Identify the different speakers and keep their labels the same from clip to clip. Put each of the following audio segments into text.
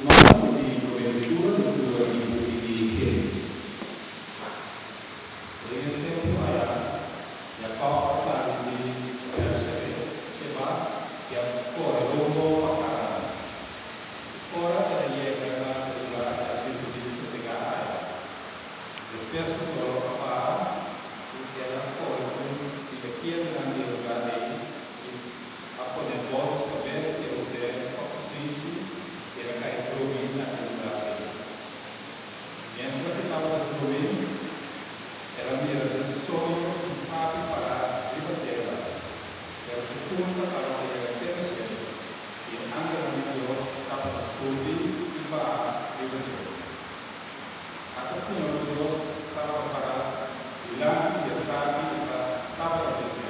Speaker 1: Tuma nota di promé lektura, lektura di buki di Génesis. Den e tempu ayá, Jakòb a sali di Beer-Sheba i a kore rumbo pa Haran. Ora el a yega na e lugá, el a disidí di sosegá aya. Despues ku solo a para, i el a kohe un di e piedranan di e lugá ei i a pone bou di su kabes i a us'é pa kusinchi, i el a kai drumí na e lugá ei. Miéntras e tabata drumí, el a mira den soño un trapi pará riba tera, pero su punta tabata yega te na shelu, i e angelnan di Dios tabata subi i baha riba dje. Ata Señor Dios tabata pará dilanti di e trapi i ta tabata bis'é,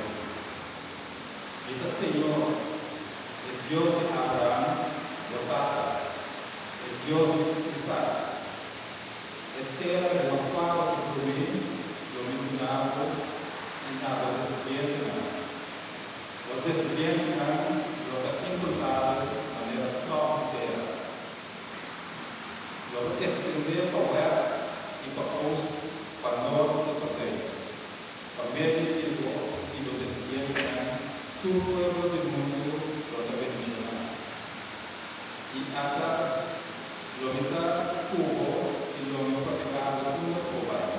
Speaker 1: Mi ta Señor, e Dios di Abraham, bo tata, e Dios di Isaac. E tera riba kua bo ta drumí lo mi duna bo i na bo desendientenan. Bo desendientenan lo ta inkontabel manera stòf di tera. Lo bo ekstendé pa wèst i pa ost, pa nort i pa sùit. Pa medio di bo i bo desendientenan, tur pueblo di mundu lo ta bendishoná. I ata, lo mi ta ku bo i lo mi protehá bo unda ku bo bai,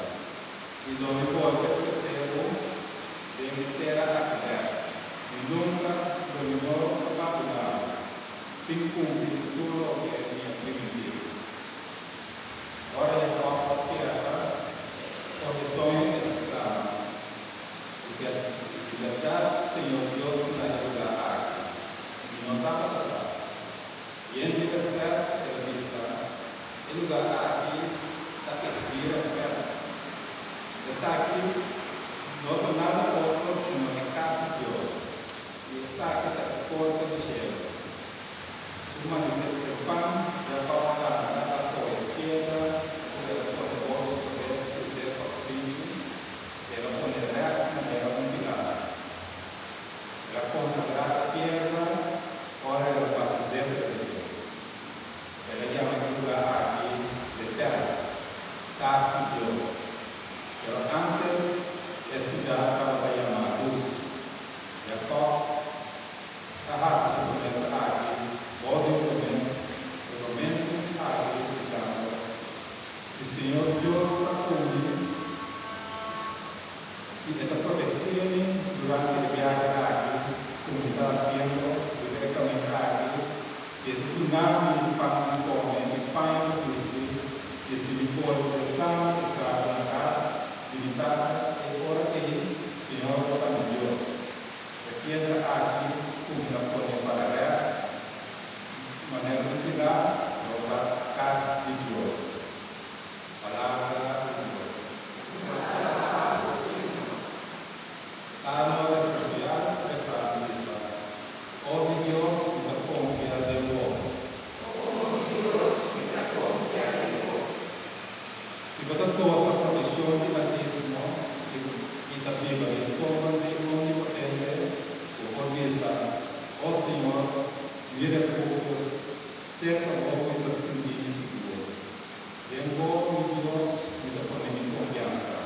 Speaker 1: i lo mi bolbe tresé bo den e tera aki bèk. Mi nunka lo mi no abandoná bo. Sin kumpli ku tur loke mi a primintí. Ora Jakòb a spièrta for di soño el a sklama, Di bèrdat Señor Dios ta na e lugá aki, mi no tabata sa. Yen di rèspèt el a bisa, E lugá aki ta eksigí rèspèt. Esaki no ta nada otro sino e kas di Dios. I esaki ta e porta di shelu. Su manisé trempan Jakòb a lanta a kohe e piedra ku el a pone bou di su kabes i us'é pa kusinchi, el a pone règt manera un pilar. El a konsagrá e piedra ora el a basha zeta riba dje. El a yama e lugá aki Betel, Kas di Dios. Pero ántes e siudat tabata yamá Luz. Jakòb a hasi e promesa aki bou di huramentu aki bisando, Si Señor Dios ta ku mi, si E ta protegé mi durante e biahe aki ku mi ta hasiendo riba e kaminda aki, si E ta duna mi pan di kome i paña pa bisti, i si mi bolbe sano i salvo na kas di mi tata, e ora ei Señor lo ta mi Dios. E piedra aki ku mi a pone para règt, manera un pilar, lo ta kas di Dios. Palabra di Dios.
Speaker 2: Dios ta alabá, Señor.
Speaker 1: Salmo responsorial, refran di bisa, O mi Dios, mi ta konfia den bo.
Speaker 2: O mi Dios, mi ta konfia den bo.
Speaker 1: Si bo ta gosa protekshon di Altísimo i ta biba den sombra di Omnipotente, bo por bisa, O Señor, mi refugio, serka bo mi ta sinti mi sigur. Den bo, mi Dios, mi ta pone mi konfiansa.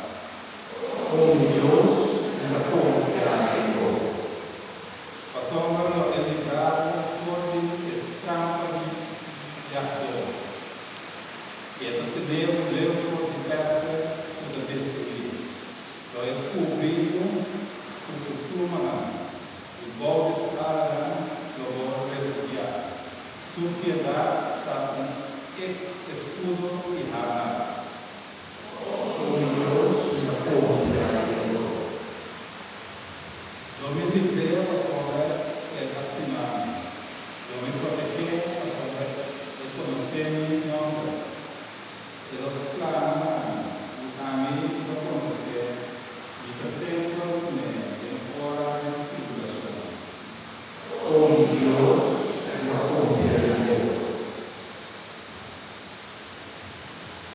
Speaker 2: O mi Dios, mi ta konfia den bo.
Speaker 1: Pasobra lo e libra bo for di e trampa di yagdó. I e ta tene bo leu for di pèste ku ta destruí. Lo e kubrí bo ku su plumanan, i bou di su alanan lo bo refugiá. Su fiedat ta un eskudo i harnas.